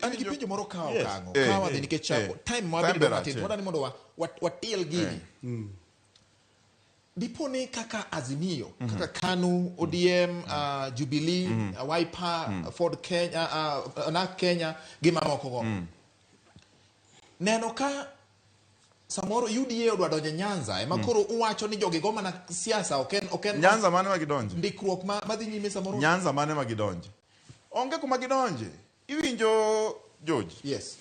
An gi penjo moro ka okang'o Eh, ka wadhi nikech time ma Time wabedo be matin rach, eh. wadwa ni mondo watiel gini. Dipo ni kaka Azimio, kaka KANU, ODM, Jubilee, Wiper, Ford Kenya, NARC Kenya gi mamoko go. Neno ka samoro UDA odwa donjo e Nyanza ema koro uwacho ni jogi go mana siasa ok en ok en Nyanza mane ma gidonje? ndikruok ma madhi nyime samoro. Nyanza mane ma gidonje? Onge kuma gidonje. Iwinjo George? Yes.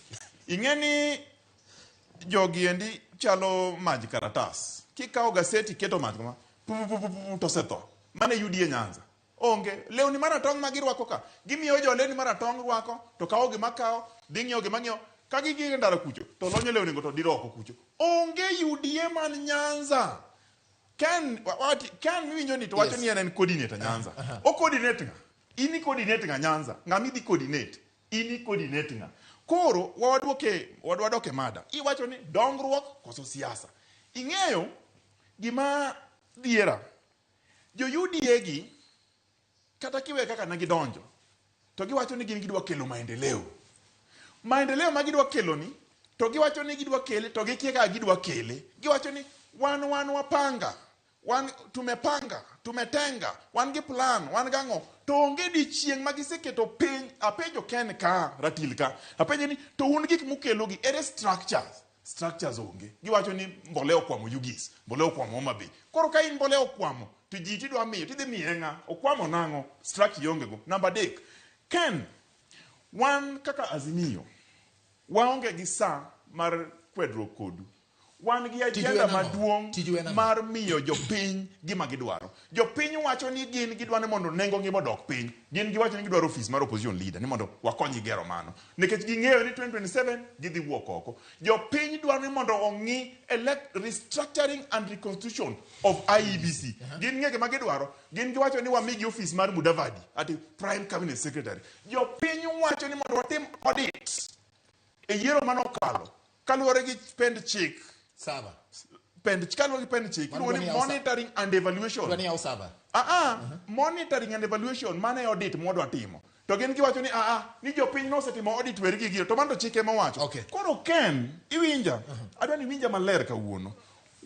Ing'e ni jogi endi chalo maj karatas. Kikawo gaseti iketo mach kama, pu pu pu pu to osetho. Mano e UDA Nyanza. Onge. Lewni maratong' ma girwako ka, gimiyo jo lewni maratong' rwako, to kawo gima kawo, dhi ng'iewo gima ng'iewo. Ka gigik e ndara kucho, to lonyo lewni go to diro oko kucho. Onge UDA man Nyanza. Ken, wati, Ken miwinjo ni to wacho ni en en coordinator Nyanza. O coordinate ng'a? In i coordinate ng'a Nyanza? Ng'a midhi coordinate? In i coordinate ng'a? Koro waduoke, wadok e mada. Iwacho ni dongruok koso siasa. Ing'eyo gima dhiera. Jo UDA gi kata kiwe kaka ne gidonjo to giwacho ni gin gidwa kelo maendeleo. Maendeleo ma gidwa kelo ni to giwacho ni gidwa kele to gikia kaka gidwa kele. Giwacho ni wan wapanga, wan tumepanga, tumetenga, wan gi plan, wan gang'o. To onge dichieng' ma giseketo piny. Apenjo Ken ka, Ratil ka, apenjo ni to un gik mukelo gi ere structures? Structures onge. Giwacho ni mbolea okwamo Ugis, mbolea okwamo Homa Bay. Koro ka in mbolea okwamo, to ji tidwa miyo, tidhi miye ng'a? Okwamo nang'o? Structure ionge go. Namba adek, Ken, wan kaka Azimio, waonge gi saa mar kwedruok kodu. Wan gi Tiju agenda en ang'o? maduong' Tiju en ang'o? mar miyo jopiny gima gidwaro. Jopiny wacho ni gin gidwa ni mondo nengo ngima odok piny. Gin giwacho ni gidwaro ofis mar opposition leader ni mondo wakonygi gero mano. Nikech ging'eyo ni 2027 gidhi wuok oko. Jopiny dwaro ni mondo ong'i elect restructuring and reconstitution of IEBC. Gin ng'e gima gidwaro. Gin giwacho ni wamigi ofis mar Mudavadi ati prime cabinet secretary. Jopiny wacho ni mondo watim audit e yiero manokalo kaluwore gi pend chik. Saba. Pend, kaluwore gi pend chik iluongo ni monitoring and evaluation. Dwani yaw saba. Monitoring and evaluation mano e audit mwadwa timo. To gin giwacho ni ni jopiny nosetimo audit weri gi gino to mano to chik ema owacho. Okay. Koro Ken, iwinja? Adwa ni iwinja maler kawuono.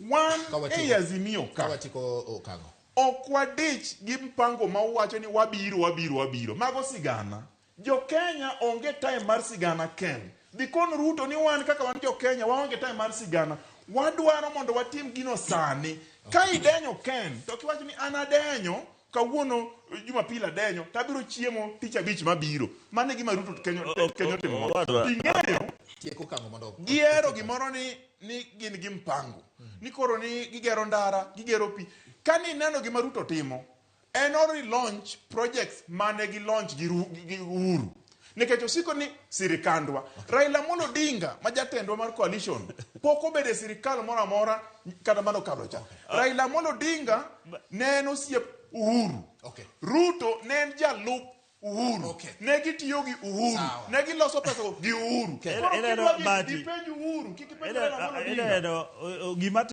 Wan ei Azimio ka. Ka watieko okang'o. Ok wadich gi mpango ma uwacho ni wabiro, wabiro, wabiro. Mago sigana. Jo Kenya onge time mar sigana Ken. Dhi kon Ruto ni wan kaka wan jo Kenya waonge time mar sigana. Wadwaro mondo watim gino sani. Ka idenyo Ken, to kiwacho ni an adenyo, kawuono Jumapil adenyo, to abiro chiemo tich abich mabiro. Mano e gima Ruto Kenya, Kenya otimo. Ing'eyo, Tieko kango mondo gihero gimoro ni gin gi mpango. Ni koro ni gigero ndara, gigero pi. Ka ni ineno gima Ruto timo, en ori launch projects mane gi launch gi Uhuru. Nikech osiko ni sirikandwa. Raila Amolo Odinga ma jatendwa mar coalition pok obedo e sirikal moro amora kata mano okalo cha. Raila Amolo Odinga ne en osiep Uhuru. Ruto ne en jalup Uhuru. Ne gitiyo gi Uhuru. Ne giloso pesa go gi Uhuru. Koro kidwa gi dipenj Uhuru, kik ipenj Raila Amolo Odinga. Gima